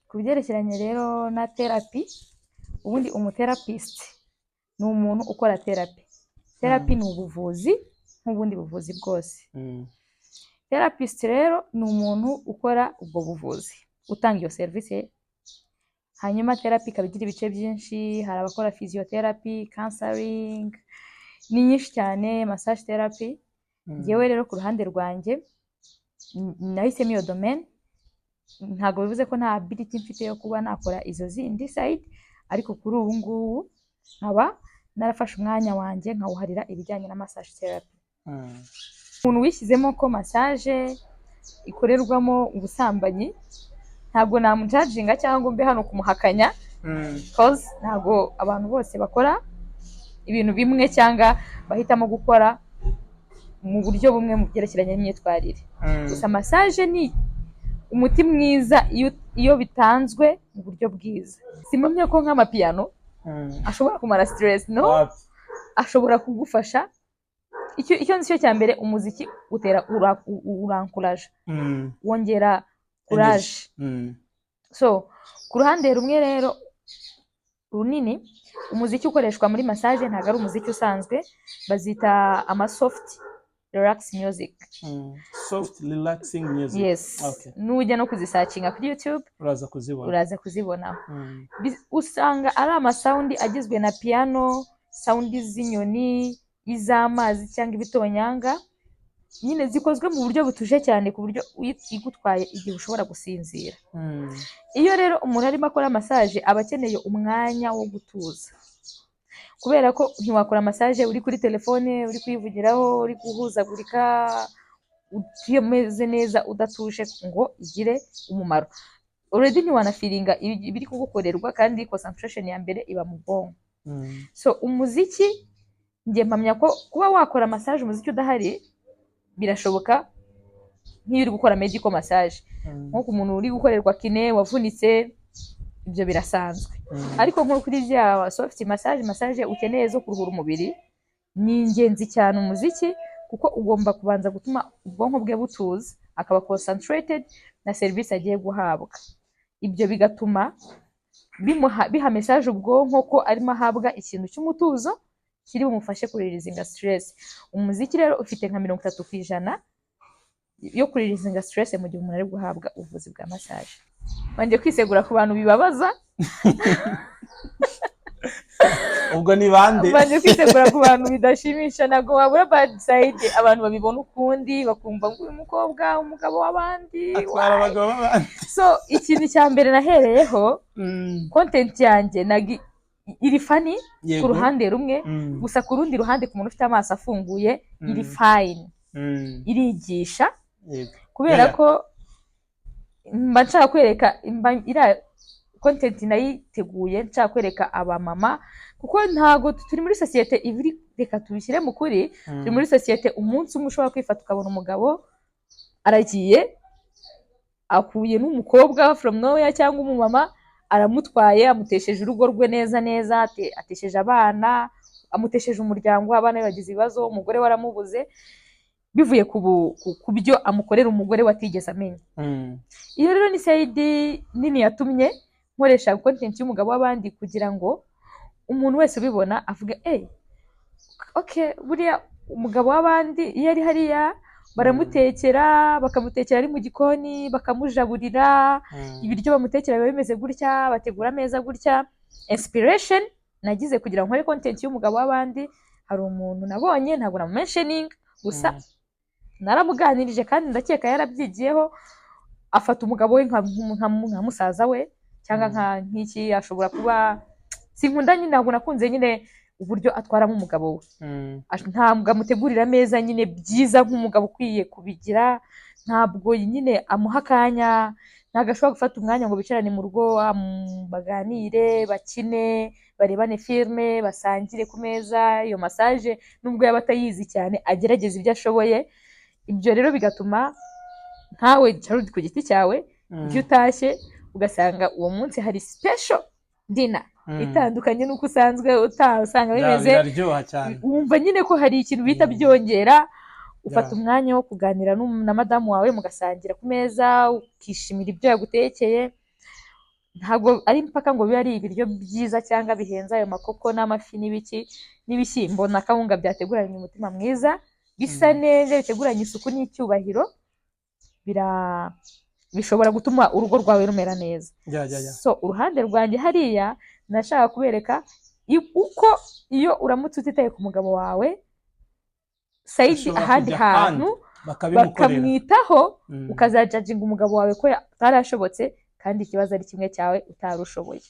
Ku byerekeranye rero na therapy, ubundi umutherapist ni umuntu ukora therapy. Therapy ni ubuvuzi nk'ubundi buvuzi bwose. Therapist rero ni umuntu ukora ubwo buvuzi, utanga iyo serivisi. Hanyuma therapy ikaba igira ibice byinshi: hari abakora physiotherapy, counseling, ni nyinshi cyane, massage therapy. Njyewe rero ku ruhande rwanjye nahisemo iyo domaine. Ntabwo bivuze ko nta ability mfite yo kuba nakora izo zindi side, ariko kuri ubu ngubu nkaba narafashe umwanya wanjye nkawuharira ibijyanye na massage therapy. Umuntu wishyizemo ko massage ikorerwamo ubusambanyi, ntabwo namujudginga cyangwa ngo mbe hano kumuhakanya, 'cause ntabwo abantu bose bakora ibintu bimwe cyangwa bahitamo gukora mu buryo bumwe mu byerekeranye n'imyitwarire. Gusa massage ni umuti mwiza iyo bitanzwe mu buryo bwiza. Simpamya ko nk'amapiyano ashobora kumara stress, no. Wapi. Ashobora kugufasha. Icyo nzi cyo cya mbere, umuziki utera urankuraje, wongera courage. So ku ruhande rumwe rero runini, umuziki ukoreshwa muri massage ntabwo ari umuziki usanzwe, bazita ama soft relax music. Soft relaxing music. Yes. Nujya no kuzisearchinga kuri YouTube, uraza kuzibona. Uraza kuzibonaho. Usanga ari amasound agizwe na piano, sound z'inyoni, iz'amazi cyangwa ibitonyanga, nyine zikozwe mu buryo butuje cyane, ku buryo igutwaye igihe ushobora gusinzira. Iyo rero umuntu arimo akora massage, aba akeneye umwanya wo gutuza, kubera ko ntiwakora massage uri kuri telefone, uri kuyivugiraho, uri guhuzagurika, utameze neza, udatuje ngo igire umumaro. Already ntiwanafeelinga ibiri kugukorerwa, kandi concentration ya mbere iba mu bwonko. So umuziki, njye mpamya ko kuba wakora massage umuziki udahari birashoboka, nk'iyo uri gukora medical massage, nko ku muntu uri gukorerwa kiné wavunitse, ibyo birasanzwe. Ariko nko kuri bya soft massage, massage ukeneye zo kuruhura umubiri, ni ingenzi cyane umuziki, kuko ugomba kubanza gutuma ubwonko bwe butuza, akaba concentrated na serivisi agiye guhabwa. Ibyo bigatuma bimuha, biha message ubwonko ko arimo ahabwa ikintu cy'umutuzo kiri bumufashe kureleasinga stress. Umuziki rero ufite nka 30% yo kureleasinga stress mu gihe umuntu ari guhabwa ubuvuzi bwa massage. Wongeye kwisegura ku bantu bibabaza. Ubwo ni bande? Mbanje kwisegura ku bantu bidashimisha. Ntabwo wabura bad side, abantu babibona ukundi, bakumva ngo uyu mukobwa, umugabo w'abandi, atwara why? Abagabo b'abandi. So ikintu cya mbere nahereyeho, content yanjye iri funny ku ruhande rumwe, gusa ku rundi ruhande, ku muntu ufite amaso afunguye, iri fine, irigisha, kubera ko mba nshaka kwereka, mba iriya content nayiteguye nshaka kwereka abamama, kuko ntabwo turi muri sosiyete ibiri, reka tubishyire mu kuri, turi muri sosiyete umunsi umwe ushobora kwifata ukabona umugabo aragiye akuye n'umukobwa from nowhere cyangwa umumama aramutwaye, amutesheje urugo rwe neza neza, atesheje abana, amutesheje umuryango, abana be bagize ibibazo, umugore we aramubuze, bivuye ku byo amukorera umugore we atigeze amenya. Iyo rero ni side nini yatumye nkoresha content y'umugabo w'abandi, kugira ngo umuntu wese ubibona avuge: "Eh, okay, buriya umugabo w'abandi iyo ari hariya baramutekera, bakamutekera ari mu gikoni, bakamujaburira, ibiryo bamutekera biba bimeze gutya, bategura ameza gutya." Inspiration nagize kugira ngo nkore content y'umugabo w'abandi, hari umuntu nabonye, ntabwo namumentioning, gusa naramuganirije kandi ndakeka yarabyigiyeho, afata umugabo we nka musaza we cyangwa nk'iki ashobora kuba. Sinkunda nyine, ntabwo nakunze nyine uburyo atwaramo umugabo we. Ntabwo amutegurira ameza nyine byiza nk'umugabo ukwiye kubigira, ntabwo nyine amuha akanya, ntabwo ashobora gufata umwanya ngo bicarane mu rugo, baganire, bakine, barebane filime, basangire ku meza. Iyo massage nubwo yaba atayizi cyane, agerageza ibyo ashoboye. Ibyo rero bigatuma nkawe Jared ku giti cyawe, iyo utashye ugasanga uwo munsi hari special dinner itandukanye n'uko usanzwe utaha usanga bimeze, biraryoha cyane. Wumva nyine ko hari ikintu bihita byongera. Ufata umwanya wo kuganira na madamu wawe, mugasangira ku meza, ukishimira ibyo yagutekeye. Ntabwo ari impaka ngo bibe ari ibiryo byiza cyangwa bihenze, ayo makoko n'amafi n'ibiki n'ibishyimbo na kawunga byateguranye umutima mwiza, bisa neza, biteguranye isuku n'icyubahiro, bishobora gutuma urugo rwawe rumera neza. Ya. So uruhande rwanjye hariya nashaka kubereka uko iyo uramutse utitaye ku mugabo wawe side, Ashobora ahandi kujya hantu bakabimukorera, bakamwitaho, ukazajudginga umugabo wawe ko atarashobotse kandi ikibazo ari kimwe cyawe utarushoboye.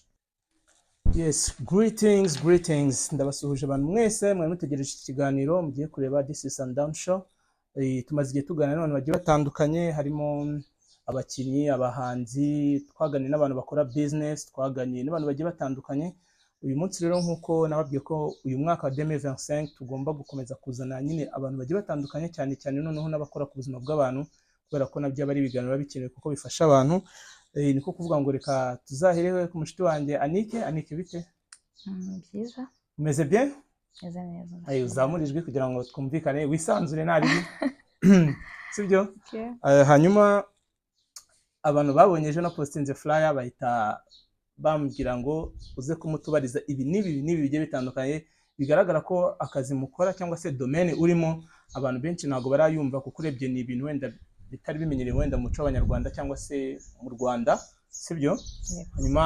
Yes, greetings, greetings. Ndabasuhuje abantu mwese mwari mutegereje iki kiganiro mugiye kureba. This is Sundown Show. Tumaze igihe tuganira n'abantu bagiye batandukanye, harimo abakinnyi, abahanzi, twaganiriye n'abantu bakora business, twaganiriye n'abantu bagiye batandukanye. Uyu munsi rero, nk'uko nababwiye ko uyu mwaka wa 2025 tugomba gukomeza kuzana nyine abantu bagiye batandukanye, cyane cyane noneho n'abakora ku buzima bw'abantu, kubera ko nabyo aba ari ibiganiro biba bikenewe kuko bifasha abantu. Niko kuvuga ngo reka tuzahere ku mushuti wanjye Anike. Anike, bite? Byiza. Umeze bien? Meze neza. Ayo, uzamure ijwi kugira ngo twumvikane, wisanzure, nta ribi, sibyo? Okay. Hanyuma abantu babonye ejo na postinze flyer bahita bambwira ngo uze kumutubariza ibi n'ibi n'ibi bigiye bitandukanye. Bigaragara ko akazi mukora cyangwa se domaine urimo abantu benshi ntabwo barayumva, kuko urebye ni ibintu wenda bitari bimenyerewe wenda mu muco w'Abanyarwanda cyangwa se mu Rwanda, sibyo? Yego. Hanyuma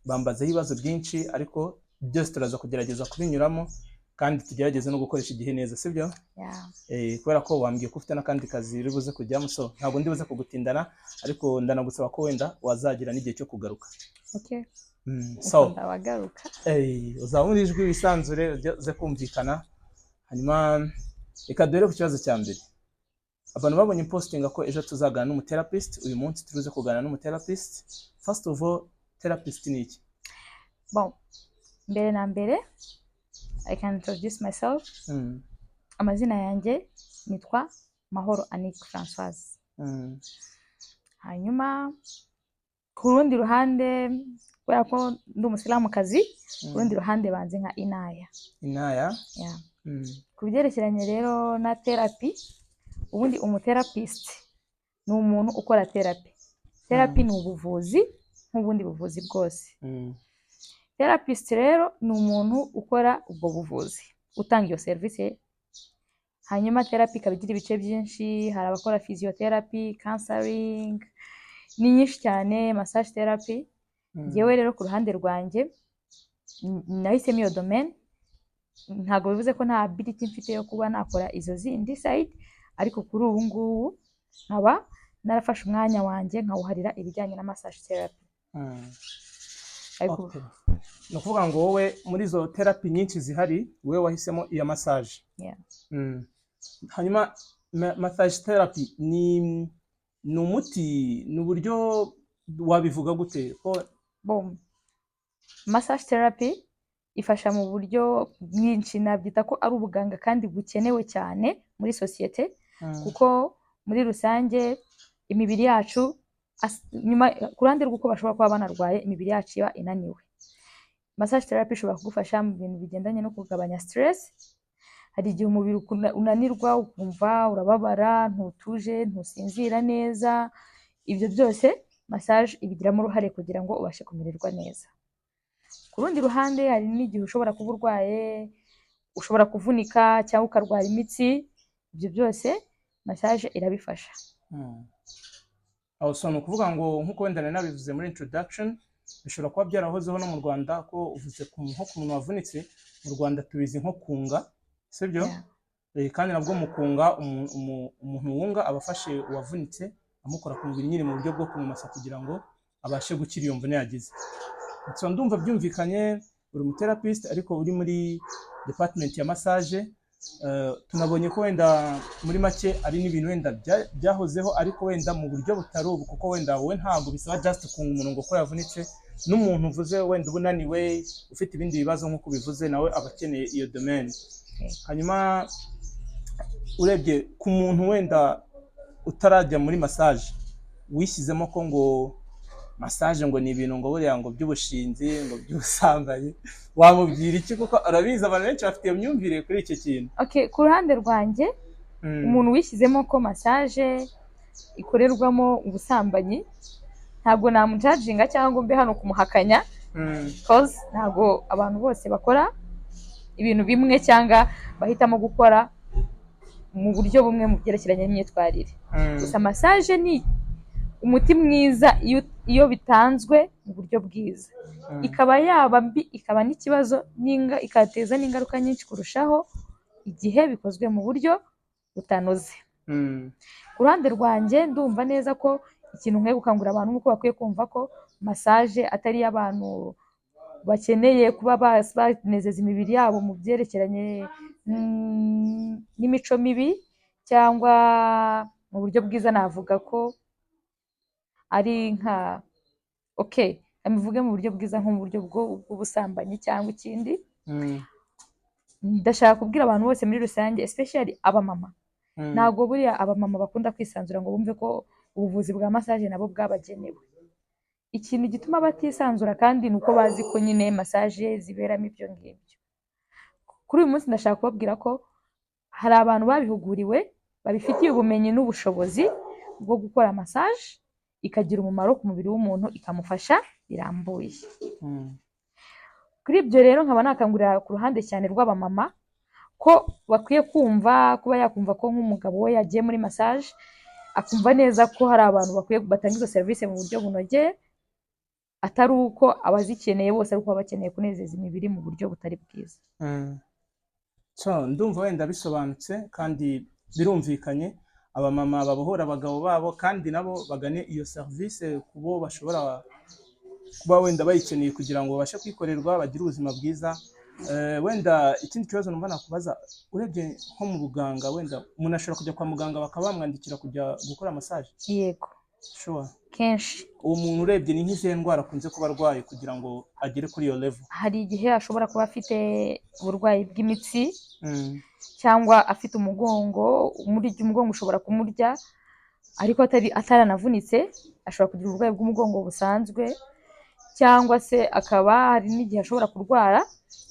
bambazaho ibibazo byinshi, ariko byose turaza kugerageza kubinyuramo kandi tugerageze no gukoresha igihe neza, sibyo? Yeah. Kubera ko wambwiye ko ufite n'akandi kazi uri buze kujyamo, so ntabwo ndi buze kugutindana, ariko ndanagusaba ko wenda wazagira n'igihe cyo kugaruka. Okay. So Ndabagaruka. Uzamure ijwi, wisanzure, uze kumvikana. Hanyuma reka duhere ku kibazo cya mbere. Abantu babonye postinga ko ejo tuzaganira n'umutherapist, uyu munsi turuze kuganira n'umutherapist. First of all, therapist ni iki? Bon, mbere na mbere I can introduce myself. Amazina yanjye nitwa Mahoro Annick Françoise. Hanyuma ku rundi ruhande, kubera ko ndi umusilamukazi, ku rundi ruhande banzi nka Inaya. Inaya. Yeah. Ku byerekeranye rero na therapy, ubundi umutherapist ni umuntu ukora therapy. Therapy ni ubuvuzi nk'ubundi buvuzi bwose. Therapist rero ni umuntu ukora ubwo buvuzi, utanga iyo serivisi. Hanyuma therapy ikaba igira ibice byinshi: hari abakora physiotherapy, counseling, ni nyinshi cyane, massage therapy. Njyewe rero ku ruhande rwanjye nahisemo iyo domaine. Ntabwo bivuze ko nta ability mfite yo kuba nakora izo zindi side, ariko kuri ubu ngubu nkaba narafashe umwanya wanjye nkawuharira ibijyanye na massage therapy. Ariko Okay. Ni ukuvuga ngo wowe muri izo therapy nyinshi zihari, wowe wahisemo iya massage? Yeah. Hanyuma massage therapy ni umuti, ni uburyo, wabivuga gute ko? Boom. Massage therapy ifasha mu buryo bwinshi, nabyita ko ari ubuganga kandi bukenewe cyane muri sosiyete, kuko muri rusange imibiri yacu nyuma ku ruhande rw'uko bashobora kuba banarwaye, imibiri yacu iba inaniwe. Massage therapy ishobora kugufasha mu bintu bigendanye no kugabanya stress. Hari igihe umubiri unanirwa, ukumva urababara, ntutuje, ntusinzira neza. Ibyo byose massage ibigiramo uruhare kugira ngo ubashe kumererwa neza. Ku rundi ruhande, hari n'igihe ushobora kuba urwaye, ushobora kuvunika cyangwa ukarwara imitsi. Ibyo byose massage irabifasha. Aho so ni ukuvuga ngo, nk'uko wenda nari nabivuze muri introduction, bishobora kuba byarahozeho no mu Rwanda, ko uvuze nko ku muntu wavunitse, mu Rwanda tubizi nko kunga, sibyo? Yeah. Kandi nabwo mu kunga, umuntu wunga aba afashe uwavunitse, amukora ku mubiri nyine mu buryo bwo kumumasa kugira ngo abashe gukira iyo mvune yagize. So ndumva byumvikanye, uri umutherapist ariko uri muri department ya massage. Tunabonye ko wenda muri make ari n'ibintu wenda byahozeho, ariko wenda mu buryo butari ubu, kuko wenda wowe ntabwo bisaba just kunga umuntu ngo ko yavunitse. N'umuntu uvuze wenda uba unaniwe, ufite ibindi bibazo nk'uko ubivuze, nawe aba akeneye iyo domaine. Hanyuma urebye ku muntu wenda utarajya muri massage, wishyizemo ko ngo massage ngo ni ibintu ngo buriya ngo by'ubushinzi, ngo by'ubusambanyi, wamubwira iki? Kuko urabizi abantu benshi bafite iyo myumvire kuri icyo kintu. Okay, ku ruhande rwanjye, umuntu wishyizemo ko massage ikorerwamo ubusambanyi, Ntabwo namujudginga cyangwa ngo mbe hano kumuhakanya, 'cause ntabwo abantu bose bakora ibintu bimwe cyangwa bahitamo gukora mu buryo bumwe mu byerekeranye n'imyitwarire. Gusa massage ni umuti mwiza iyo bitanzwe mu buryo bwiza. Ikaba yaba mbi, ikaba n'ikibazo ikateza n'ingaruka nyinshi kurushaho igihe bikozwe mu buryo butanoze. Ku ruhande rwanjye, ndumva neza ko ikintu nkwiye gukangurira abantu nuko bakwiye kumva ko massage atari iy'abantu bakeneye kuba banezeza imibiri yabo mu byerekeranye n'imico mibi, cyangwa mu buryo bwiza navuga ko ari nka, okay, mbivuge mu buryo bwiza, nko mu buryo bw'ubusambanyi cyangwa ikindi. Ndashaka kubwira abantu bose muri rusange, especially abamama. Ntabwo buriya abamama bakunda kwisanzura ngo bumve ko ubuvuzi bwa massage nabo bwabagenewe. Ikintu gituma batisanzura kandi ni uko bazi ko nyine massage ziberamo ibyo ngibyo. Kuri uyu munsi ndashaka kubabwira ko hari abantu babihuguriwe, babifitiye ubumenyi n'ubushobozi bwo gukora massage ikagira umumaro ku mubiri w'umuntu, ikamufasha birambuye. Kuri ibyo rero, nkaba nakangurira ku ruhande cyane rw'abamama ko bakwiye kumva kuba yakumva ko nk'umugabo we yagiye muri massage, akumva neza ko hari abantu bakwiye batanga izo serivisi mu buryo bunogeye, atari uko abazikeneye bose ari uko baba bakeneye kunezeza imibiri mu buryo butari bwiza. So, ndumva wenda bisobanutse kandi birumvikanye. Abamama babohora abagabo babo kandi nabo bagane iyo serivisi ku bo bashobora kuba wenda bayikeneye kugira ngo babashe kwikorerwa, bagire ubuzima bwiza. Wenda ikindi kibazo numva nakubaza, urebye nko mu buganga, wenda umuntu ashobora kujya kwa muganga bakaba bamwandikira kujya gukora massage? Yego. Sure? Kenshi. Uwo muntu urebye ni nk'izihe ndwara akunze kuba arwaye kugira ngo agere kuri iyo level? Hari igihe ashobora kuba afite uburwayi bw'imitsi cyangwa afite umugongo umurya. Umugongo ushobora kumurya ariko atari ataranavunitse, ashobora kugira uburwayi bw'umugongo busanzwe, cyangwa se akaba hari n'igihe ashobora kurwara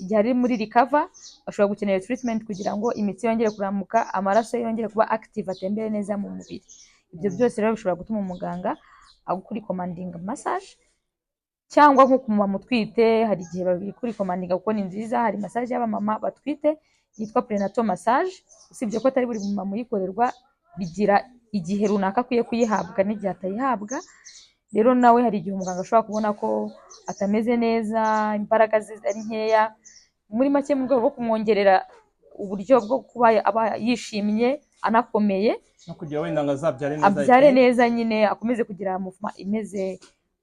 igihe ari muri recover, ashobora gukenera treatment kugira ngo imitsi yongere kuramuka, amaraso ye yongere kuba active, atembere neza mu mubiri. Ibyo byose rero bishobora gutuma umuganga akurecommendinga massage, cyangwa nko ku mama utwite hari igihe babikurecommendinga kuko ni nziza. Hari massage y'abamama batwite yitwa prenatal massage. Usibye ko atari buri mama uyikorerwa, bigira igihe runaka akwiye kuyihabwa n'igihe atayihabwa. Rero nawe hari igihe umuganga ashobora kubona ko atameze neza, imbaraga ze ari nkeya, muri make mu rwego rwo kumwongerera uburyo bwo kuba aba yishimye anakomeye no kugira wenda ngo azabyare neza. Abyare neza nyine, akomeze kugira movement imeze,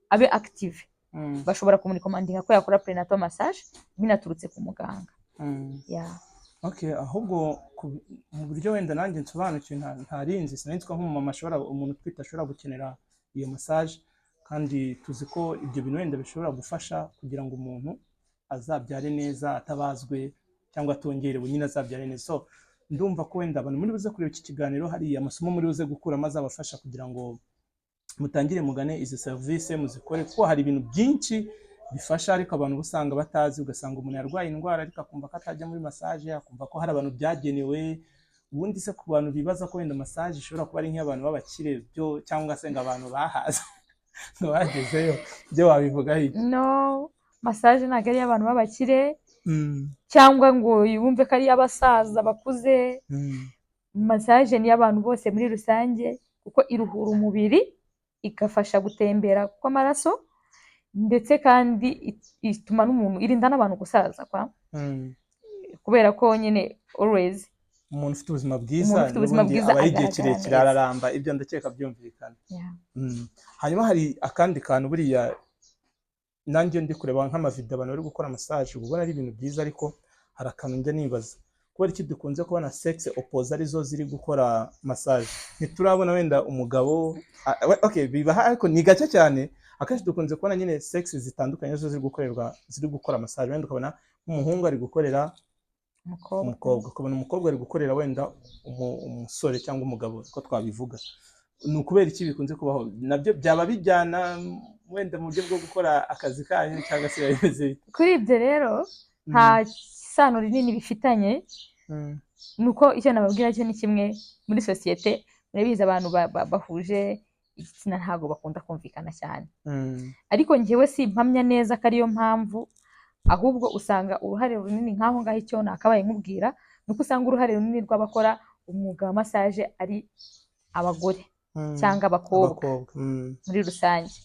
abe active. Bashobora kumurecommendinga ko yakora prenatal massage binaturutse ku muganga. Yeah. Okay, ahubwo mu buryo wenda nanjye nsobanukiwe, ntarinzi, sinari nzi ko nk'umumama ashobora, umuntu utwite ashobora gukenera iyo massage, kandi tuzi ko ibyo bintu wenda bishobora gufasha kugira ngo umuntu azabyare neza atabazwe cyangwa atongerewe, nyine azabyare neza. So ndumva ko wenda abantu muri buze kureba iki kiganiro hari amasomo muri buze gukuramo azabafasha kugira ngo mutangire mugane izi serivisi muzikore, kuko hari ibintu byinshi bifasha ariko abantu uba usanga batazi. Ugasanga umuntu yarwaye indwara ariko akumva ko atajya muri massage, akumva ko hari abantu byagenewe. Ubundi se ku bantu bibaza ko wenda massage ishobora kuba ari nk'iy'abantu b'abakire byo, cyangwa se ngo abantu bahaze, ngo bagezeyo, byo wabivugaho iki? No, massage ntabwo ari iy'abantu b'abakire cyangwa ngo yumve ko ari iy'abasaza bakuze. Massage ni iy'abantu bose muri rusange, kuko iruhura umubiri, igafasha gutembera kw'amaraso, ndetse kandi ituma n'umuntu, irinda n'abantu gusaza kwa kubera ko nyine always umuntu ufite ubuzima bwiza umuntu ufite ubuzima n'ubundi bwiza aba igihe agaragara kirekire, neza. Araramba, ibyo ndakeka byumvikana. Hanyuma hari akandi kantu buriya nanjye iyo ndi kureba nk'amavideo abantu bari gukora massage, uba ubona ari ibintu byiza, ariko hari akantu njya nibaza: kubera iki dukunze kubona sexe opposé arizo ziri gukora massage, ntiturabona wenda umugabo? Okay, bibaha ariko ni gake cyane. Akenshi dukunze kubona nyine sexe zitandukanye zo ziri gukorerwa, ziri gukora massage. Wenda ukabona nk'umuhungu ari gukorera umukobwa, umukobwa, ukabona umukobwa ari gukorera wenda umusore cyangwa umugabo, uko twabivuga. Ni ukubera iki bikunze kubaho? Nabyo byaba bijyana wenda mu buryo bwo gukora akazi kanyu, cyangwa se biba bimeze bite? Kuri ibyo rero nta sano rinini bifitanye. Ni uko icyo nababwira cyo ni kimwe: muri sosiyete murabizi, abantu bahuje igitsina ntabwo bakunda kumvikana cyane. Ariko njyewe simpamya neza ko ariyo mpamvu, ahubwo usanga uruhare runini nk'aho ngaho, icyo nakabaye nkubwira ni uko usanga uruhare runini rw'abakora umwuga wa massage ari abagore cyangwa abakobwa Abakobwa. Muri rusange.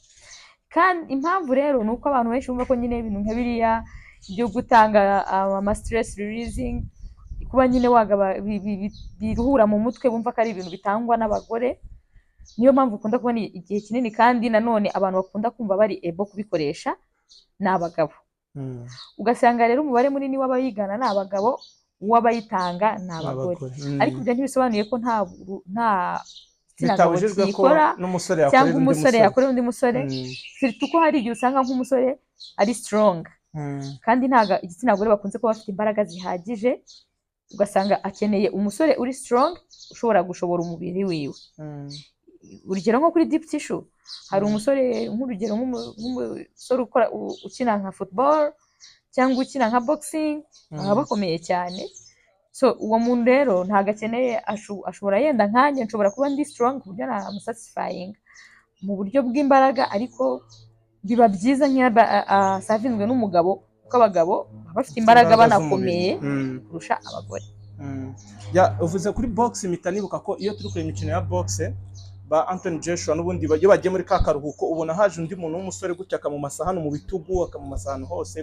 Kandi impamvu rero ni uko abantu benshi bumva ko nyine ibintu nka biriya byo gutanga ama stress releasing, kuba nyine wagaba biruhura mu mutwe, bumva ko ari ibintu bitangwa n'abagore. Niyo mpamvu ukunda kubona igihe kinini, kandi nanone abantu bakunda kumva bari able kubikoresha ni abagabo. Ugasanga rero umubare munini w'abayigana ni abagabo, uw'abayitanga ni abagore. Abagore. Ariko ibyo ntibisobanuye ko nta gitsina gabo Bitabujijwe ko kiyikora n'umusore cyangwa yakorera undi umusore musore. yakorera undi musore, surtout ko hari igihe usanga nk'umusore ari strong kandi ntabwo igitsina gore bakunze kuba bafite imbaraga zihagije, ugasanga akeneye umusore uri strong ushobora gushobora umubiri wiwe. Urugero nko kuri deep tissue, hari umusore, nk'urugero nk'umusore ukora ukina nka football cyangwa ukina nka boxing, baba bakomeye cyane. So uwo muntu rero ntabwo akeneye, ashobora yenda nkanjye nshobora kuba ndi strong ku buryo namusatisfying mu buryo bw'imbaraga, ariko biba byiza nk'iyo asavinzwe n'umugabo, kuko abagabo baba bafite imbaraga, Imbaraga banakomeye z'umubiri. Kurusha abagore. Ya, uvuze kuri box mpita nibuka ko iyo turi kureba imikino ya boxe, ba Anthony Joshua n'ubundi iyo bagiye muri ka karuhuko, ubona haje undi muntu w'umusore gutya akamumasa hano mu bitugu, akamumasa ahantu hose,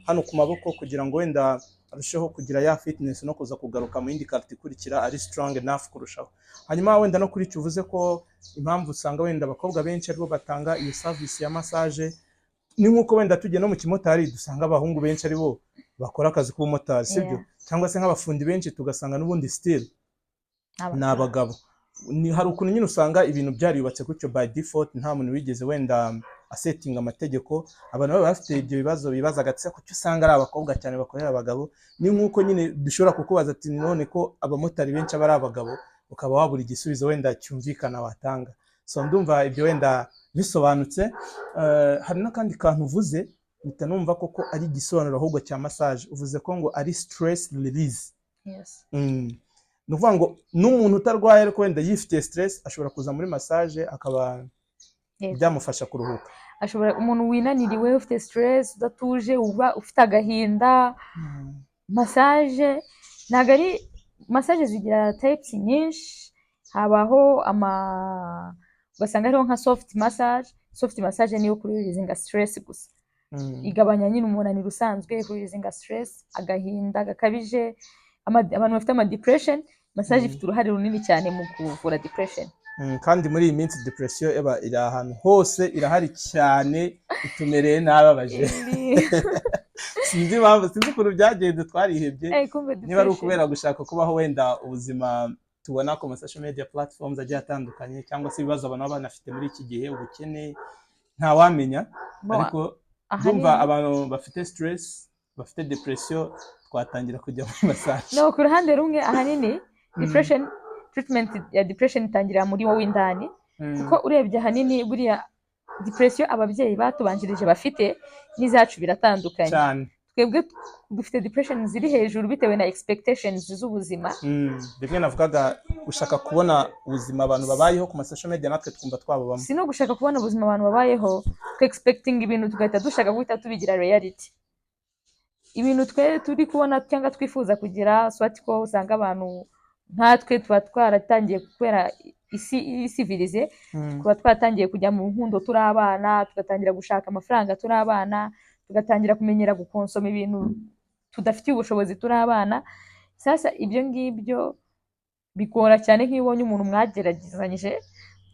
hano ku maboko, kugira ngo wenda arusheho kugira ya fitness no kuza kugaruka mu yindi karita ikurikira ari strong enough kurushaho. Hanyuma wenda no kuri icyo uvuze ko impamvu usanga wenda abakobwa benshi aribo batanga iyo service ya massage, ni nk'uko wenda tugiye no mu kimotari dusanga abahungu benshi aribo bakora akazi k'ubumotari, sibyo? Yeah. Cyangwa se nk'abafundi benshi tugasanga n'ubundi still ni abagabo. Ni hari ukuntu nyine usanga ibintu byariyubatse gutyo by default, nta muntu wigeze wenda asetinga amategeko. Abantu baba bafite ibyo bibazo bibazaga ati: "Kuki usanga ari abakobwa cyane bakorera abagabo?" Ni nk'uko nyine dushobora kukubaza ati: "None ko abamotari benshi aba ari abagabo?" Ukaba wabura igisubizo wenda cyumvikana watanga. So ndumva ibyo wenda bisobanutse. Hari n'akandi kantu uvuze mpita numva koko ari igisobanuro ahubwo cya massage. Uvuze ko ngo ari stress release. Yes. Ni ukuvuga ngo n'umuntu utarwaye ariko wenda yifitiye stress ashobora kuza muri massage akaba byamufasha kuruhuka. Ashobora, umuntu winaniriwe, ufite stress, udatuje, uba ufite agahinda, massage ntabwo ari, massage zigira types nyinshi. Habaho ama, ugasanga hariho nka soft massage. Soft massage niyo kuri releasinga stress gusa, igabanya nyine umunaniro usanzwe, kuri releasinga stress, agahinda gakabije, abantu bafite ama depression, massage ifite uruhare runini cyane mu kuvura depression. Kandi muri iyi minsi depression eba iri ahantu hose, irahari cyane, itumereye nabi abaje. Sinzi impamvu, sinzi ukuntu byagenze, twarihebye. Kumbe Niba ari depression. ukubera gushaka kubaho wenda ubuzima tubona ku ma social media platforms agiye atandukanye, cyangwa se ibibazo abantu baba banafite muri iki gihe, ubukene, ntawamenya. Bo, ariko ahanini ndumva abantu bafite stress, bafite depression, twatangira kujya muri massage. No, ku ruhande rumwe ahanini depression, treatment ya depression itangirira muri wowe indani, kuko urebye ahanini buriya depression ababyeyi batubanjirije bafite n'izacu biratandukanye. Cyane. Twebwe dufite depression ziri hejuru bitewe na expectations z'ubuzima. Bimwe navugaga, gushaka kubona ubuzima abantu babayeho ku ma social media, natwe twumva twababamo. Si no gushaka kubona ubuzima abantu babayeho, twe expecting ibintu tugahita dushaka guhita tubigira reality, ibintu twe turi kubona cyangwa twifuza kugira. Swati ko usanga abantu nkatwe tuba twaratangiye, kubera isi isivilize, tuba twaratangiye kujya mu nkundo turi abana, tugatangira gushaka amafaranga turi abana, tugatangira kumenyera gukonsoma ibintu tudafitiye ubushobozi turi abana. Sasa ibyo ngibyo bigora cyane nk'iyo ubonye umuntu mwageragezanyije,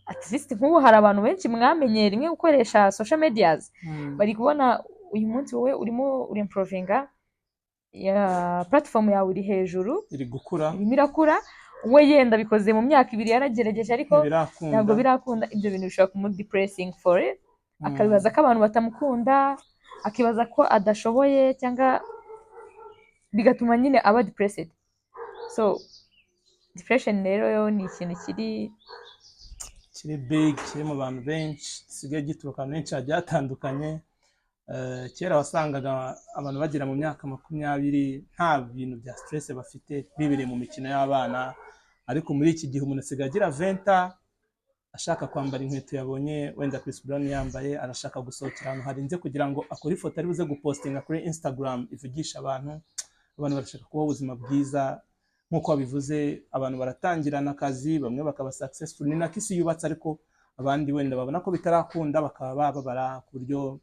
at least nk'ubu hari abantu benshi mwamenyeye rimwe gukoresha social medias, bari kubona uyu munsi wowe urimo urimprovinga, ya platform yawe iri hejuru, iri gukura, irimo irakura, we yenda bikoze mu myaka 2 yaragerageje ariko ntibirakunda. Ntabwo birakunda. Ibyo bintu bishobora kumudepressing for it, akabibaza ko abantu batamukunda, akibaza ko adashoboye, cyangwa bigatuma nyine aba depressed. So depression rero yo ni ikintu kiri kiri big, kiri mu bantu benshi, gisigaye gituruka ahantu henshi hagiye hatandukanye. Kera wasangaga abantu bagera mu myaka 20 nta bintu bya stress bafite, bibereye mu mikino y'abana, ariko muri iki gihe umuntu asigaye agira 20. Ashaka kwambara inkweto yabonye wenda Chris Brown yambaye, arashaka gusohokera ahantu harinze kugira ngo akore ifoto ari buze gupostinga kuri Instagram ivugisha abantu. Abantu barashaka kubaho ubuzima bwiza nk'uko wabivuze. Abantu baratangirana akazi, bamwe bakaba successful, ni nako isi yubatse, ariko abandi wenda babona ko bitarakunda, bakaba bababara ku buryo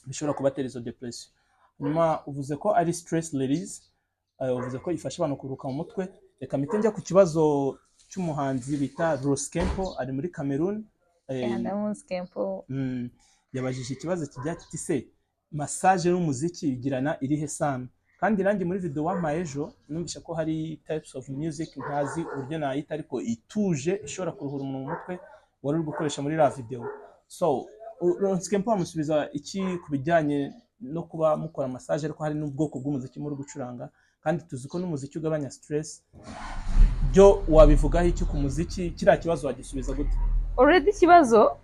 bishobora kubatera izo depression. Hanyuma uvuze ko ari stress release, uvuze ko ifasha abantu kuruhuka mu mutwe. Reka mpite njya ku kibazo cy'umuhanzi bita Ross Kempo, ari muri Cameroon. Ndamuzi Kempo. Yabajije ikibazo kijya kiti: "Se massage n'umuziki bigirana irihe sano?" Kandi nanjye muri video wampaye ejo numvishe ko hari types of music, ntazi uburyo nayita, ariko ituje ishobora kuruhura umuntu mu mutwe, wari uri gukoresha muri la video. So Ross Kempo amusubiza iki ku bijyanye no kuba mukora massage, ariko hari n'ubwoko bw'umuziki muri gucuranga, kandi tuzi ko n'umuziki ugabanya stress? Byo wabivugaho iki ku muziki? Kiriya kibazo wagisubiza gute? Already ikibazo,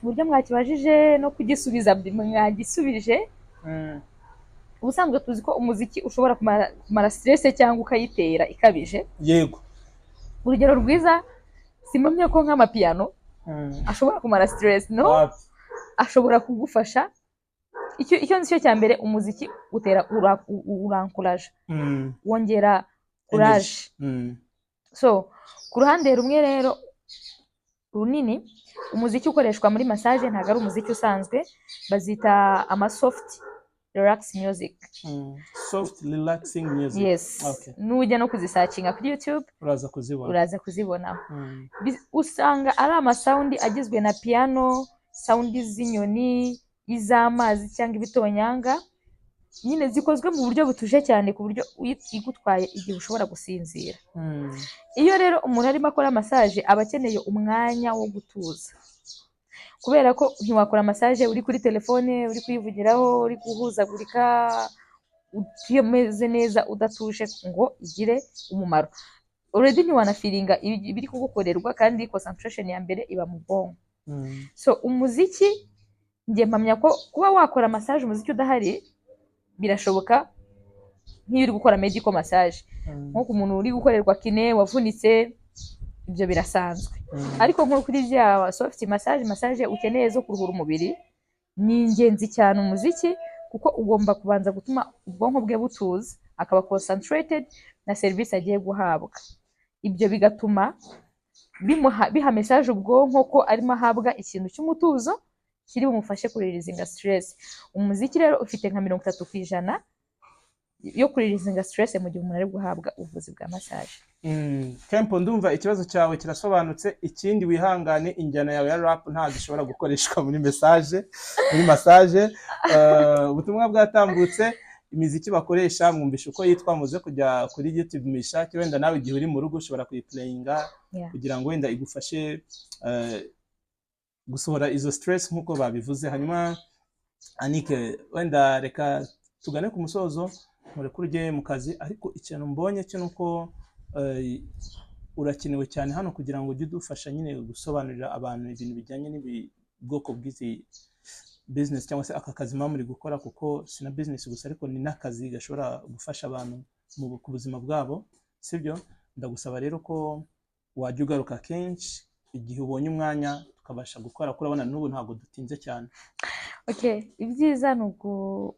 uburyo mwakibajije no kugisubiza mwagisubije. Ubusanzwe tuzi ko umuziki ushobora kumara stress cyangwa ukayitera ikabije. Urugero rwiza, simpamya ko nk'amapiyano ashobora kumara stress, no. Wapi. Ashobora kugufasha. Icyo nzi cyo cya mbere, umuziki utera urankuraje, wongera courage. So ku ruhande rumwe rero runini, umuziki ukoreshwa muri massage ntabwo ari umuziki usanzwe, bazita ama soft relax music. Soft relaxing music. Yes. Nujya no kuzisearchinga kuri YouTube uraza kuzibona. Uraza kuzibonaho. Usanga ari amasound agizwe na piano, sound z'inyoni, iz'amazi cyangwa ibitonyanga, nyine zikozwe mu buryo butuje cyane, ku buryo igutwaye igihe ushobora gusinzira. Iyo rero umuntu arimo akora massage, aba akeneye umwanya wo gutuza, kubera ko ntiwakora massage uri kuri telefone, uri kuyivugiraho, uri guhuzagurika, utameze neza, udatuje ngo igire umumaro. Already ntiwanafeelinga ibiri kugukorerwa, kandi concentration ya mbere iba mu bwonko. So umuziki, njye mpamya ko kuba wakora massage umuziki udahari birashoboka, nk'iyo uri gukora medical massage, nko ku muntu uri gukorerwa kiné wavunitse, ibyo birasanzwe. Ariko nko kuri bya soft massage, massage ukeneye zo kuruhura umubiri, ni ingenzi cyane umuziki, kuko ugomba kubanza gutuma ubwonko bwe butuza, akaba concentrated na serivisi agiye guhabwa. Ibyo bigatuma bimuha, biha message ubwonko ko arimo ahabwa ikintu cy'umutuzo kiri bumufashe kureleasinga stress. Umuziki rero ufite nka 30% yo kureleasinga stress mu gihe umuntu ari guhabwa ubuvuzi bwa massage. Kempo, ndumva ikibazo cyawe kirasobanutse. Ikindi, wihangane, injyana yawe ya rap ntabwo ishobora gukoreshwa muri massage. Ubutumwa bwatambutse. Imiziki bakoresha mwumvisha uko yitwa, muze kujya kuri YouTube muyishake. Wenda nawe igihe uri mu rugo ushobora kuyiplayinga kugira ngo wenda igufashe gusohora izo stress nk'uko babivuze. Hanyuma Anike, wenda reka tugane ku musozo, nkureke ujye mu kazi, ariko ikintu mbonye cyo ni uko urakenewe cyane hano kugira ngo ujye udufasha nyine gusobanurira abantu ibintu bijyanye n'ubwoko bw'izi business cyangwa se aka kazi muba muri gukora, kuko si na business gusa, ariko ni n'akazi gashobora gufasha abantu ku buzima bwabo, sibyo? Ndagusaba rero ko wajya ugaruka kenshi igihe ubonye umwanya, tukabasha gukora, kuko urabona n'ubu ntabwo dutinze cyane. Okay, ibyiza ni uku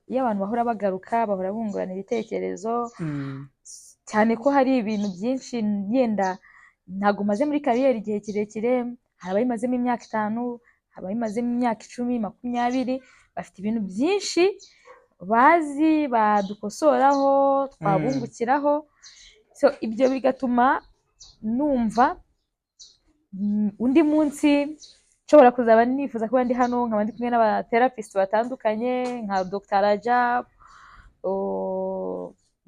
iyo abantu bahora bagaruka, bahora bungurana ibitekerezo, cyane ko hari ibintu byinshi yenda ntabwo maze muri career igihe kirekire. Hari abayimazemo imyaka 5, hari abayimazemo imyaka 10, 20, bafite ibintu byinshi bazi badukosoraho, twabungukiraho. So ibyo bigatuma numva undi munsi nshobora kuzaba nifuza kuba ndi hano, nkaba ndi kumwe n'abatherapist batandukanye nka Dr Rajab,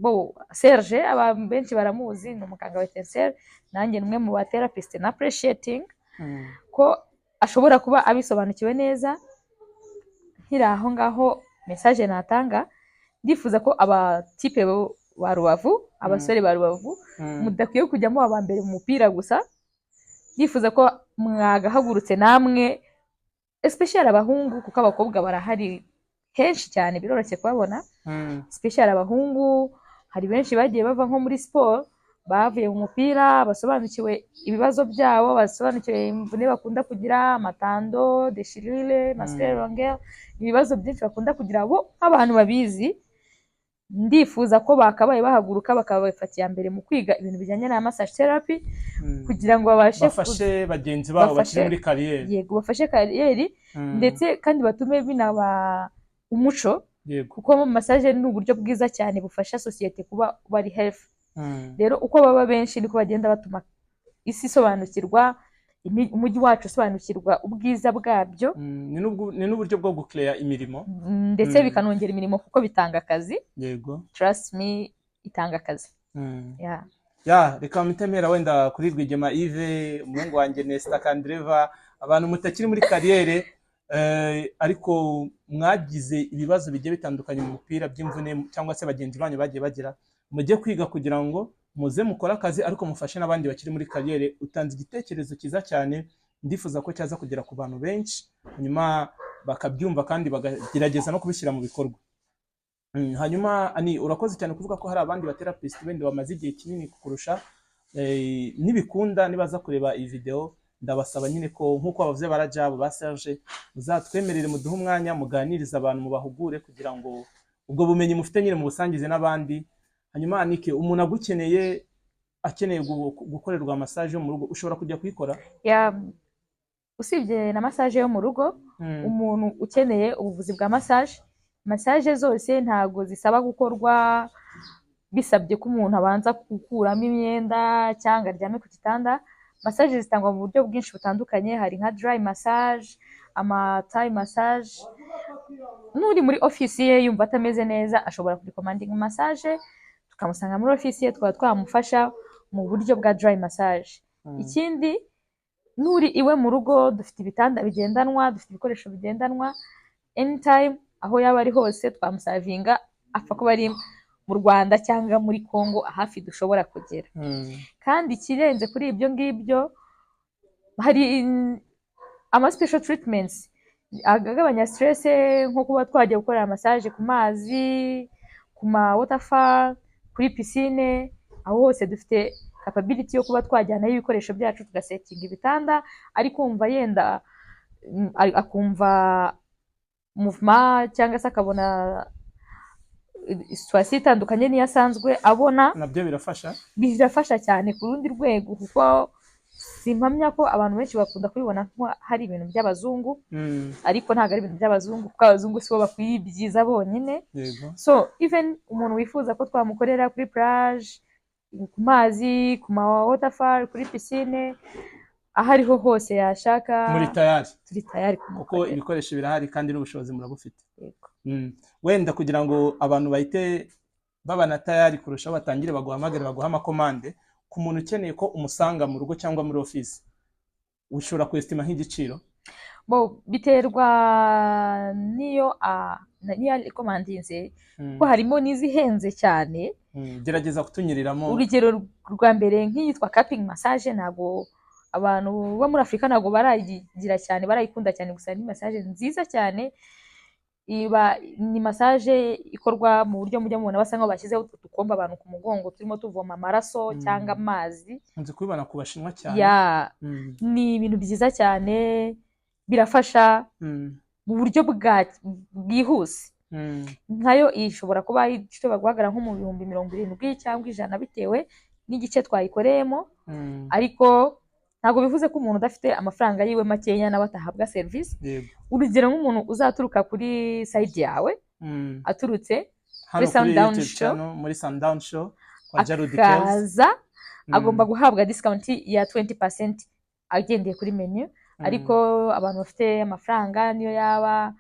bo Serge, aba benshi baramuzi, ni umuganga wa Etincelle, nanjye ni umwe mu ba therapist na appreciating ko ashobora kuba abisobanukiwe neza. Nkiri aho ngaho, message natanga, ndifuza ko abatipe ba Rubavu, abasore ba Rubavu, mudakwiye kujyamo aba mbere mu mupira gusa. Ndifuza ko mwagahagurutse namwe, especially abahungu, kuko abakobwa barahari henshi cyane, biroroshye kubabona. Especially abahungu, hari benshi bagiye bava nko muri siporo Bavuye mu mupira basobanukiwe ibibazo byabo, basobanukiwe imvune bakunda kugira, ama tendon, déchirure musculaire longueur, ibibazo byinshi bakunda kugira bo nk'abantu babizi. Ndifuza ko bakabaye bahaguruka bakaba bafata iya mbere mu kwiga ibintu bijyanye na massage therapy kugira ngo babashe bafashe bagenzi babo bakiri muri carrière. Yego, bafashe carrière ndetse kandi batume binaba umuco kuko massage ni uburyo bwiza cyane bufasha sosiyete kuba bari healthy. Rero uko baba benshi niko bagenda batuma isi isobanukirwa, umujyi wacu usobanukirwa ubwiza bwabyo. Ni n'uburyo bwo gukereya imirimo. Ndetse bikanongera imirimo kuko bitanga akazi. Trust me, itanga akazi. Yeah. Ya, reka mpite wenda kuri Rwigema Yves, umuhungu wanjye Nesta Kandreva, abantu mutakiri muri carrière ariko mwagize ibibazo bigiye bitandukanye mu mupira by'imvune cyangwa se bagenzi banyu bagiye bagira, mujye kwiga kugira ngo muze mukore akazi ariko mufashe n'abandi bakiri muri carrière. Utanze igitekerezo cyiza cyane, ndifuza ko cyaza kugera ku bantu benshi, hanyuma bakabyumva kandi bakagerageza no kubishyira mu bikorwa. Hanyuma ani urakoze cyane kuvuga ko hari abandi ba therapist wenda bamaze igihe kinini kukurusha. Nibikunda nibaza kureba iyi video, ndabasaba nyine ko nk'uko bavuze ba Rajab, ba Serge, muzatwemerere muduhe umwanya muganirize abantu, mubahugure kugira ngo ubwo bumenyi mufite nyine mubusangize n'abandi. Hanyuma Anike, umuntu agukeneye, akeneye gukorerwa massage yo mu rugo, ushobora kujya kuyikora? Yeah, usibye na massage yo mu rugo, umuntu ukeneye ubuvuzi bwa massage, massage zose ntabwo zisaba gukorwa bisabye ko umuntu abanza gukuramo imyenda cyangwa aryame ku gitanda. Massage zitangwa mu buryo bwinshi butandukanye, hari nka dry massage, ama Thai massage. N'uri muri ofisi ye yumva atameze neza ashobora kurecommandinga massage, tukamusanga muri ofisi ye tukaba twamufasha mu buryo bwa dry massage. Ikindi, n'uri iwe mu rugo dufite ibitanda bigendanwa, dufite ibikoresho bigendanwa, anytime aho yaba ari hose twamuservinga, apfa kuba ari mu Rwanda cyangwa muri Congo hafi dushobora kugera. Kandi ikirenze kuri ibyo ngibyo, hari ama special treatments agabanya stress, nko kuba twajya gukorera massage ku mazi, ku ma waterfall, kuri piscine. Aho hose dufite capability yo kuba twajyanayo ibikoresho byacu, tugasettinga ibitanda, ari kumva yenda akumva movement cyangwa se akabona situation itandukanye n'iyo asanzwe abona. Nabyo birafasha. Birafasha cyane ku rundi rwego, kuko simpamya ko abantu benshi bakunda kubibona nko hari ibintu by'abazungu, ariko ntabwo ari ibintu by'abazungu, kuko abazungu sibo bakwiye ibyiza bonyine. So even umuntu wifuza ko twamukorera kuri plage, ku mazi, ku ma waterfall, kuri piscine, aho ariho hose yashaka, muri tayari. Turi tayari kuko kumukorera. Ibikoresho birahari kandi n'ubushobozi murabufite. Yego. Wenda kugira ngo abantu bahite baba na tayari kurushaho, batangire baguhamagare, baguhe amakomande, ku muntu ukeneye ko umusanga mu rugo cyangwa muri ofisi, ushobora kwestima nk'igiciro? Bo biterwa n'iyo n'iyo recommandinze, kuko harimo n'izihenze cyane. Gerageza kutunyuriramo. Urugero rwa mbere, nk'iyitwa cupping massage, ntabwo abantu bo muri Afurika ntabwo barayigira cyane, barayikunda cyane, gusa ni massage nziza cyane. Iba ni massage ikorwa mu buryo mujya mubona basa nkaho bashyizeho udukombe abantu ku mugongo turimo tuvoma amaraso cyangwa amazi. Nkunze kubibona ku Bashinwa cyane. Ya, ni ibintu byiza cyane, birafasha mu buryo bwa bwihuse. Nkayo ishobora kuba ishobora guhagarara nko mu 70,000 cyangwa 100, bitewe n'igice twayikoreyemo. Ariko ntabwo bivuze ko umuntu udafite amafaranga yiwe makeya nawe atahabwa serivisi. Urugero, nk'umuntu uzaturuka kuri side yawe, aturutse hano kuri Sundown YouTube Show, channel, muri Sundown Show kwa Jarudi Kells, akaza, agomba guhabwa discount ya 20% agendeye kuri menu. Ariko abantu bafite amafaranga, niyo yaba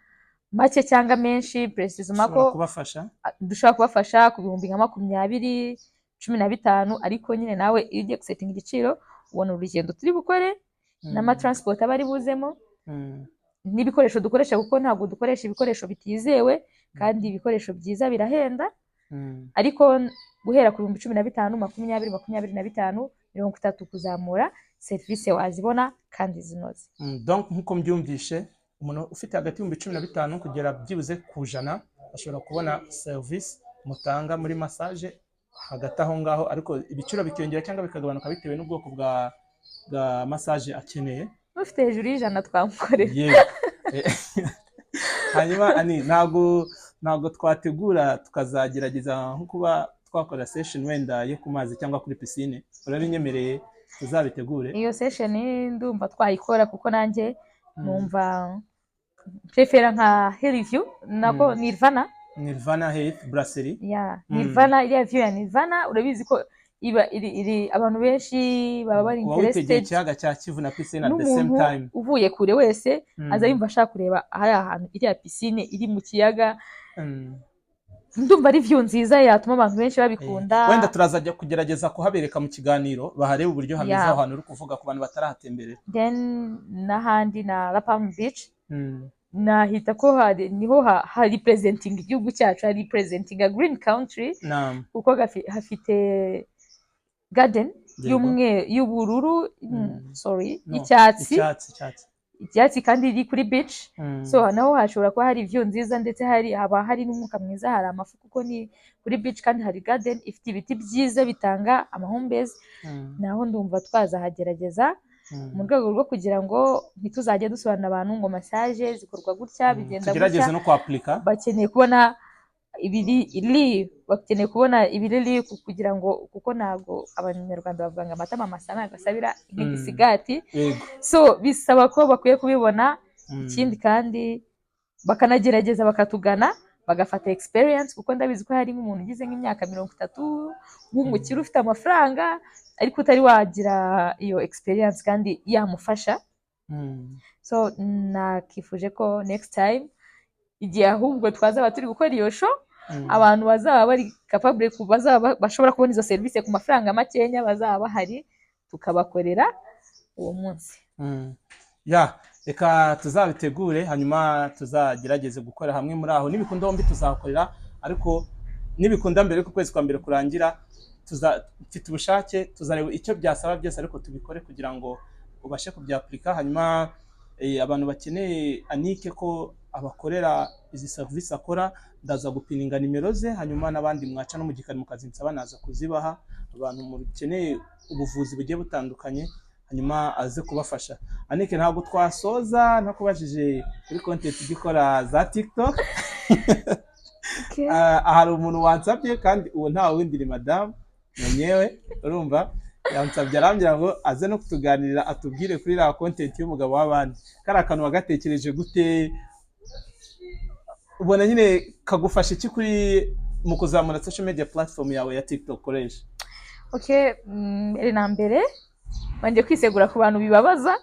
make cyangwa menshi, précisément ko ushobora kubafasha. Dushobora kubafasha ku bihumbi nka 20, 15. Ariko nyine nawe iyo ugiye gusettinga igiciro, ubona urugendo turi bukore n'amatransport aba ari buzemo n'ibikoresho dukoresha, kuko ntabwo dukoresha ibikoresho bitizewe, kandi ibikoresho byiza birahenda. Ariko guhera ku bihumbi 15, 20, 25, 30 kuzamura, serivisi wazibona kandi zinoze. Donc nk'uko mbyumvishe, umuntu ufite hagati y'ibihumbi 15 kugera byibuze ku 100 ashobora kubona serivisi mutanga muri massage. Hagati aho ngaho, ariko ibiciro bikiyongera cyangwa bikagabanuka bitewe n'ubwoko bwa massage akeneye. Ufite hejuru y'100 twamukorera. Yego. Hanyuma ani ntabwo twategura, tukazagerageza nko kuba twakora session wenda yo ku mazi cyangwa kuri piscine? Urabinyemereye, tuzabitegure? Iyo session ndumva twayikora, kuko nanjye numva prefera nka Hillview, nako Nirvana. Nirvana Health Brasserie. Ya, Nirvana, iriya view ya Nirvana, urabizi ko iba iri abantu benshi baba bari Uba witegeye interested. ikiyaga cya Kivu na piscine at the same N'umuntu time. uvuye kure wese aza yumva ashaka kureba ahari ahantu iriya piscine iri mu kiyaga. Ndumva ari view nziza yatuma abantu benshi babikunda. Wenda turazajya kugerageza kuhabereka mu kiganiro, baharebe uburyo hameze, aho hantu uri kuvuga, ku bantu batarahatemberera. Then n'ahandi na La Palm Beach, nahita ko hari niho hari presenting igihugu cyacu, hari presenting a green country, kuko hafite garden y'umwe, y'ubururu, sorry, No, y'icyatsi. Icyatsi, icyatsi. Icyatsi, kandi iri kuri beach. So naho hashobora kuba hari view nziza, ndetse hari haba hari n'umwuka mwiza, hari amafu kuko ni kuri beach, kandi hari garden ifite ibiti byiza bitanga amahumbezi. Naho ndumva twazahagerageza mu rwego rwo kugira ngo ntituzajye dusobanurira abantu ngo massage zikorwa gutya, bigenda Tugerageze gutya. no kwapurika. Bakeneye kubona ibiri iri, bakeneye kubona ibiriri kugira ngo, kuko ntabwo Abanyarwanda bavuga ngo amatama masa ntabwo asabira nk'igisigati. So bisaba ko bakwiye kubibona. Ikindi kandi bakanagerageza bakatugana, bagafata experience, kuko ndabizi ko hari nk'umuntu ugize nk'imyaka 30 w'umukire ufite amafaranga, ariko utari wagira iyo experience kandi yamufasha. So nakifuje ko next time, igihe ahubwo twazaba turi gukora iyo show, abantu bazaba bari capable bazaba bashobora kubona izo serivisi ku mafaranga makenya bazaba bahari, tukabakorera uwo munsi. Ya, reka tuzabitegure, hanyuma tuzagerageze gukora hamwe muri aho. Nibikunda hombi tuzahakorera, ariko nibikunda mbere y'uko ukwezi kwa mbere kurangira, tuza mfite ubushake, tuzareba icyo byasaba byose, ariko tubikore kugira ngo ubashe kubyapurika. Hanyuma abantu bakeneye Anike ko abakorera izi serivisi akora, ndaza gupininga nimero ze, hanyuma n'abandi mwaca no mu gikari mukazinsaba, naza kuzibaha. Abantu mukeneye ubuvuzi bugiye butandukanye, hanyuma aze kubafasha. Anike, ntabwo twasoza ntakubajije kuri content ujya ukora za TikTok. Ah, hari umuntu wansabye, kandi uwo nta wundi ni madamu mwenyewe. Urumva, yansabye arambwira ngo aze no kutuganirira, atubwire kuri iriya content y'umugabo w'abandi. Kariya kantu wagatekereje gute? Ubona nyine kagufasha iki kuri mu kuzamura social media platform yawe ya TikTok ukoresha? Okay, mbere na mbere banje kwisegura ku bantu bibabaza.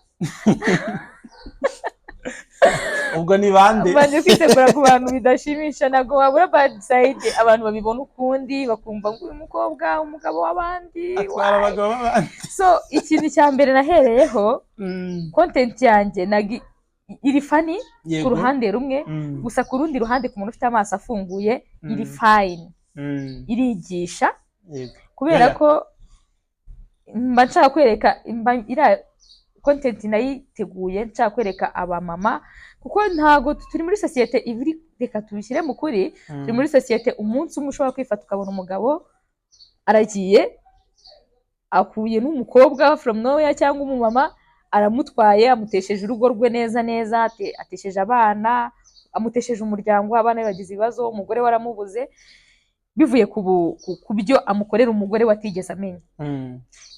Ubwo ni bande? Banje kwisegura ku bantu bidashimisha. Ntabwo wabura bad side, abantu babibona ukundi, bakumva ngo uyu mukobwa, umugabo w'abandi, atwara why? Abagabo b'abandi. So ikintu cya mbere nahereyeho, content yanjye iri funny ku ruhande rumwe, gusa ku rundi ruhande, ku muntu ufite amaso afunguye, iri fine, irigisha, kubera ko mba nshaka kwereka, mba iriya content nayiteguye nshaka kwereka abamama, kuko ntago turi muri sosiyete ibiri, reka tubishyire mu kuri, turi muri sosiyete umunsi umwe ushobora kwifata ukabona umugabo aragiye akuye n'umukobwa from nowhere cyangwa umumama aramutwaye, amutesheje urugo rwe neza neza, atesheje abana, amutesheje umuryango, abana be bagize ibibazo, umugore we aramubuze, bivuye ku byo amukorera umugore we atigeze amenya.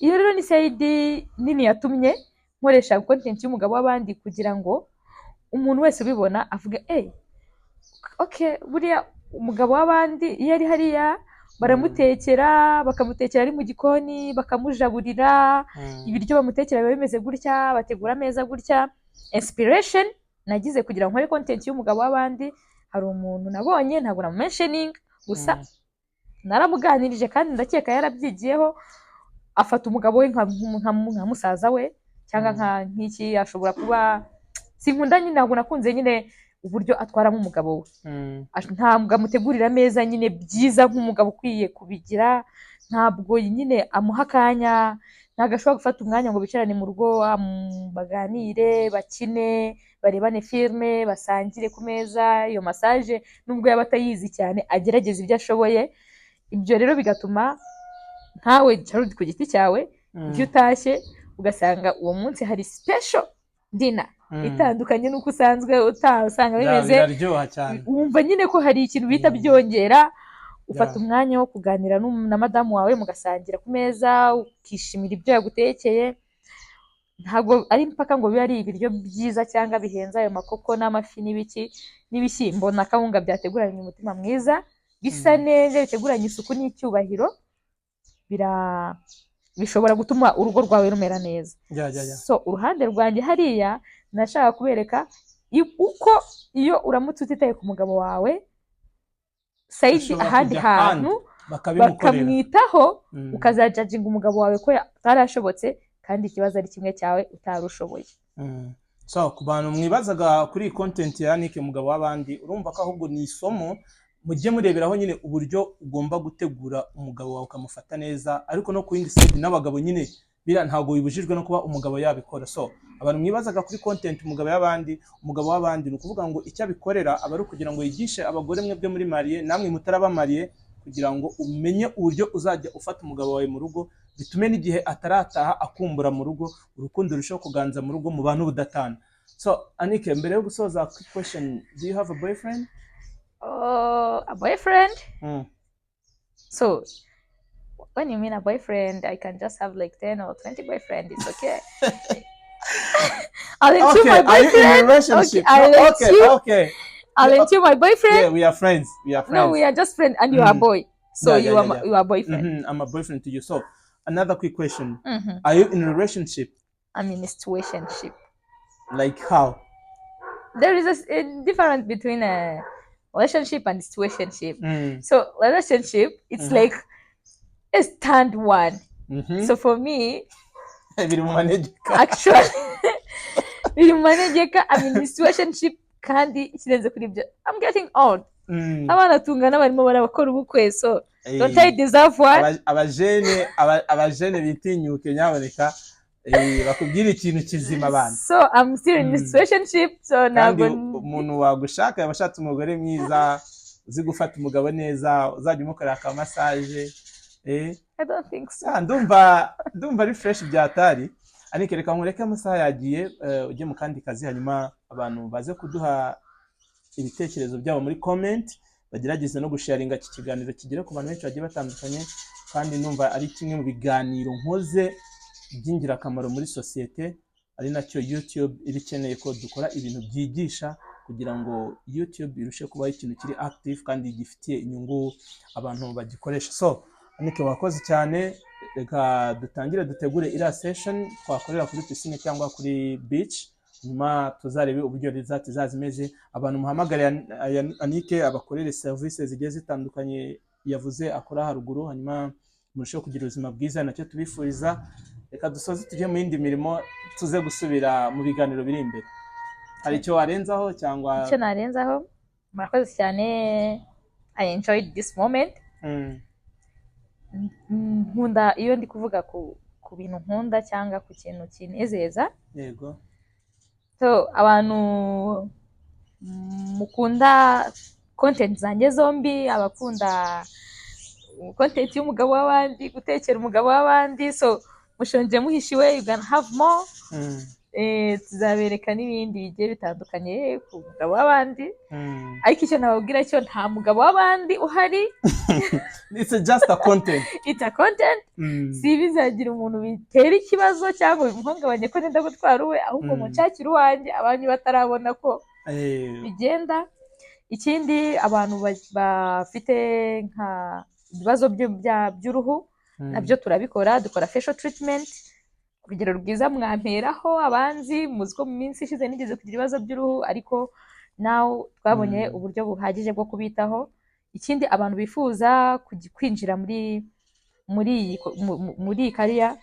Iyo rero ni side nini yatumye nkoresha content y'umugabo w'abandi, kugira ngo umuntu wese ubibona avuge: "Eh, okay, buriya umugabo w'abandi iyo ari hariya baramutekera, bakamutekera ari mu gikoni, bakamujaburira, ibiryo bamutekera biba bimeze gutya, bategura ameza gutya." Inspiration nagize kugira ngo nkore content y'umugabo w'abandi, hari umuntu nabonye, ntabwo namumentioning, gusa naramuganirije kandi ndakeka yarabyigiyeho, afata umugabo we nka musaza we cyangwa nk'iki ashobora kuba. Sinkunda nyine, ntabwo nakunze nyine uburyo atwaramo umugabo we. Ntabwo amutegurira ameza nyine byiza nk'umugabo ukwiye kubigira, ntabwo nyine amuha akanya, ntabwo ashobora gufata umwanya ngo bicarane mu rugo, baganire, bakine, barebane filime, basangire ku meza. Iyo massage nubwo yaba atayizi cyane, agerageza ibyo ashoboye. Ibyo rero bigatuma nkawe Gerald ku giti cyawe, iyo utashye ugasanga uwo munsi hari special dinner itandukanye n'uko usanzwe utaha usanga bimeze, Biraryoha cyane. wumva nyine ko hari ikintu bihita byongera. Ufata umwanya wo kuganira na madamu wawe, mugasangira ku meza, ukishimira ibyo yagutekeye. Ntabwo ari impaka ngo bibe ari ibiryo byiza cyangwa bihenze, ayo makoko n'amafi n'ibiki n'ibishyimbo na kawunga byateguranye umutima mwiza, bisa neza, biteguranye isuku n'icyubahiro, bishobora gutuma urugo rwawe rumera neza. Ya. So uruhande rwanjye hariya nashaka kubereka uko iyo uramutse utitaye ku mugabo wawe side, Ushobora ahandi kujya hantu bakabimukorera, bakamwitaho, ukazajudginga umugabo wawe ko atarashobotse kandi ikibazo ari kimwe cyawe utari ushoboye. So ku bantu mwibazaga kuri iyi content ya Nick umugabo w'abandi, urumva ko ahubwo ni isomo mujye mureberaho nyine uburyo ugomba gutegura umugabo wawe ukamufata neza. Ariko no ku yindi side n'abagabo nyine biriya ntabwo bibujijwe no kuba umugabo yabikora. So abantu mwibazaga kuri content umugabo y'abandi, umugabo w'abandi, ni ukuvuga ngo icyo abikorera aba ari ukugira ngo yigishe abagore mwebwe muri marié namwe mutaraba marié, kugira ngo umenye uburyo uzajya ufata umugabo wawe mu rugo, bitume n'igihe atarataha akumbura mu rugo, urukundo rurushaho kuganza mu rugo, mu bantu budatana. So Anike, mbere yo gusoza, quick question: do you have a boyfriend? Oh, a boyfriend? So when you mean a boyfriend, I can just have like 10 or 20 boyfriend. It's okay. I'll let you Okay, my are you in a boyfriend. relationship? Okay, I'll No, let okay, you. Okay. I'll let you my boyfriend. Yeah, we are friends. We are friends. No, we are just friends, and you are a boy. So you are you are boyfriend. I'm a boyfriend to you. So another quick question: are you in a relationship? I'm in a situationship. Like how? There is a difference between a relationship and situationship. So relationship, it's like a stand one. So for me, Biri mu manegeka. Actually, biri mu manegeka. I'm in a situationship, kandi ikirenze kuri ibyo, I'm getting old. Abana tungana barimo barakora ubukwe, so don't I deserve one? Abajene bitinyuke nyaboneka, bakubwire ikintu kizima abantu. So I'm still in a situationship, so Kandi ntabwo umuntu wagushaka yaba ashatse umugore mwiza uzi gufata umugabo neza, uzajya umukorera aka massage. I don't think so. Ah, ndumva ari fresh byatari. Ariko reka nkureke, amasaha yagiye, ujye mu kandi kazi, hanyuma abantu baze kuduha ibitekerezo byabo muri comment, bagerageze no gusharinga iki kiganiro kigere ku bantu benshi bagiye batandukanye. Kandi ndumva ari kimwe mu biganiro nkoze by'ingirakamaro muri sosiyete, ari nacyo YouTube iba ikeneye ko dukora ibintu byigisha kugira ngo YouTube irushe kubaho ikintu kiri active kandi gifitiye inyungu abantu bagikoresha. So Anike, wakoze cyane. Reka dutangire dutegure iriya session twakorera kuri piscine cyangwa kuri beach, nyuma tuzarebe uburyo result izaza zimeze. Abantu muhamagare Anike abakorere serivisi zigiye zitandukanye yavuze akora haruguru, hanyuma murusheho kugira ubuzima bwiza, nacyo tubifuriza. Reka dusoze tujye mu yindi mirimo, tuze gusubira mu biganiro biri imbere. Hari icyo warenzaho cyangwa? Icyo narenzaho, murakoze cyane. I enjoyed this moment. Nkunda iyo ndi kuvuga ku bintu nkunda cyangwa ku kintu kinezeza. So abantu mukunda content zanjye zombi, abakunda content y'umugabo w'abandi, gutekera umugabo w'abandi, so mushonje muhishiwe, you can have more. Tuzabereka n'ibindi bigiye bitandukanye ku mugabo w'abandi. Ariko icyo nababwira cyo, nta mugabo w'abandi uhari. It's just a content. It's a content. Si bizagira umuntu bitera ikibazo cyangwa bimuhungabanye ko nenda gutwara uwe, ahubwo munshakire uwanjye abanyu batarabona ko bigenda. Ikindi, abantu bafite nka ibibazo by'uruhu, nabyo turabikora, dukora facial treatment. Urugero rwiza mwamperaho, abanzi muzi ko mu minsi ishize nigeze kugira ibibazo by'uruhu, ariko nawe twabonye uburyo buhagije bwo kubitaho. Ikindi, abantu bifuza kwinjira muri iyi career,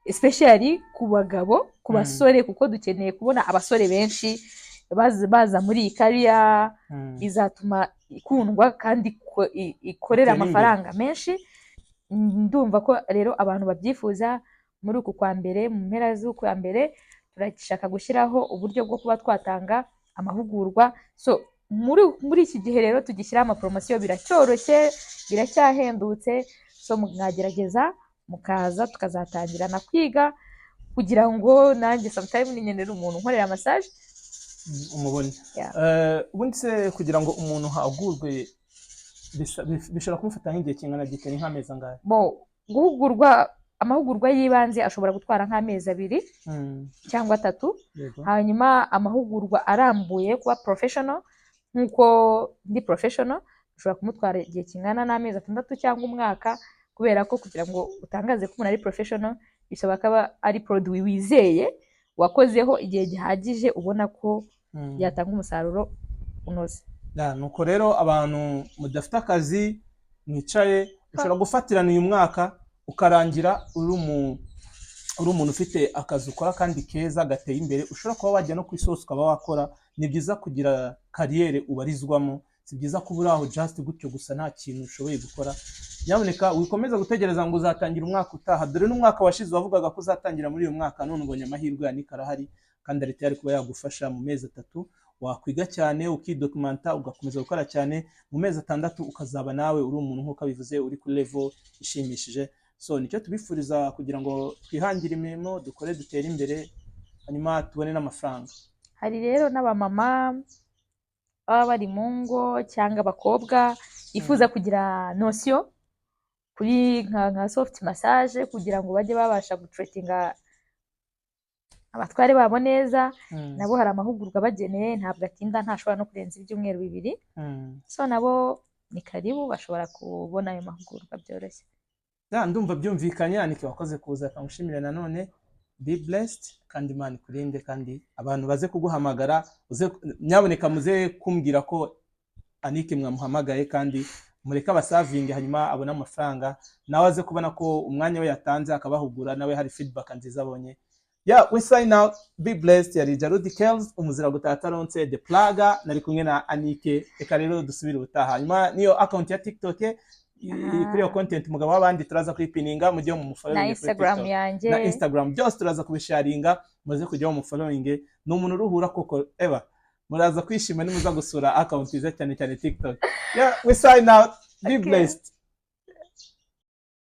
especially ku bagabo, ku basore, kuko dukeneye kubona abasore benshi baza muri iyi career, bizatuma ikundwa kandi ikorera Itere imbere. amafaranga menshi. Ndumva ko rero abantu babyifuza, muri uku kwa mbere, mu mpera z'ukwa mbere, turashaka gushyiraho uburyo bwo kuba twatanga amahugurwa. So Muri iki gihe rero tugishyiraho amaporomosiyo, biracyoroshye, biracyahendutse. So mwagerageza mukaza, tukazatangirana kwiga kugira ngo nanjye sometime ninkenera umuntu unkorera massage Umubone. Yeah. Ubundi se kugira ngo umuntu ahugurwe bishobora kumufata nk'igihe kingana gite? Ni nk'amezi angahe? Bo guhugurwa, amahugurwa y'ibanze ashobora gutwara nk'amezi 2 cyangwa 3. Hanyuma amahugurwa arambuye, kuba professional nk'uko ndi professional, ushobora kumutwara igihe kingana n'amezi 6 cyangwa umwaka, kubera ko kugira ngo utangaze ko umuntu ari professional bisaba ko aba ari produit wizeye, wakozeho igihe gihagije, ubona ko yatanga umusaruro unoze. Ya, nuko rero abantu mudafite akazi mwicaye, ushobora gufatirana uyu mwaka ukarangira uri umuntu ufite akazi ukora kandi keza gateye imbere, ushobora kuba wajya no ku isi hose ukaba wakora. Ni byiza kugira carrière ubarizwamo, si byiza kuba uri aho just gutyo gusa nta kintu ushoboye gukora. Nyamuneka wikomeza gutegereza ngo uzatangira umwaka utaha. Dore n'umwaka washize wavugaga ko uzatangira muri uyu mwaka, none ubonye amahirwe ya arahari kandi leta yari kuba yagufasha. Mu mezi 3 wakwiga cyane, ukidocumenta, ugakomeza gukora cyane, mu mezi 6 ukazaba nawe uri umuntu, nk'uko abivuze, uri kuri level ishimishije. So nicyo tubifuriza, kugira ngo twihangire imirimo, dukore, dutere imbere, hanyuma tubone n'amafaranga. Hari rero n'abamama baba bari mu ngo cyangwa abakobwa bifuza kugira notion kuri nka soft massage, kugira ngo bajye babasha gutreatinga abatware babo neza. Nabo hari amahugurwa bageneye, ntabwo atinda, ntashobora no kurenza ibyumweru 2. So nabo ni karibu, bashobora kubona ayo mahugurwa byoroshye. Ya, ndumva byumvikanye. Anike, wakoze kuza, akamushimira nanone. Be blessed, kandi Imana ikurinde, kandi abantu baze kuguhamagara uze, nyaboneka muze kumbwira ko Anike mwamuhamagaye, kandi mureke abaservinge, hanyuma abone amafaranga, nawe aze kubona ko umwanya we yatanze akabahugura, nawe hari feedback nziza abonye. Yeah, we sign out. Be blessed. Yari Jarudi Kells, umuzira gutaha taronse the plaga, nari kumwe na Anike. Reka rero dusubire ubutaha. Hanyuma niyo account ya TikTok kuri iyo content umugabo w'abandi turaza kuyipininga, mujye mu Na mufollowing kuri Instagram TikTok. yanjye. Na Instagram, byose turaza kubisharinga, muze kujyaho mufollowing. Ni umuntu uruhura koko, eba muraza kwishima nimuza gusura account ze, cyane cyane TikTok. Yeah, we sign out. Be blessed.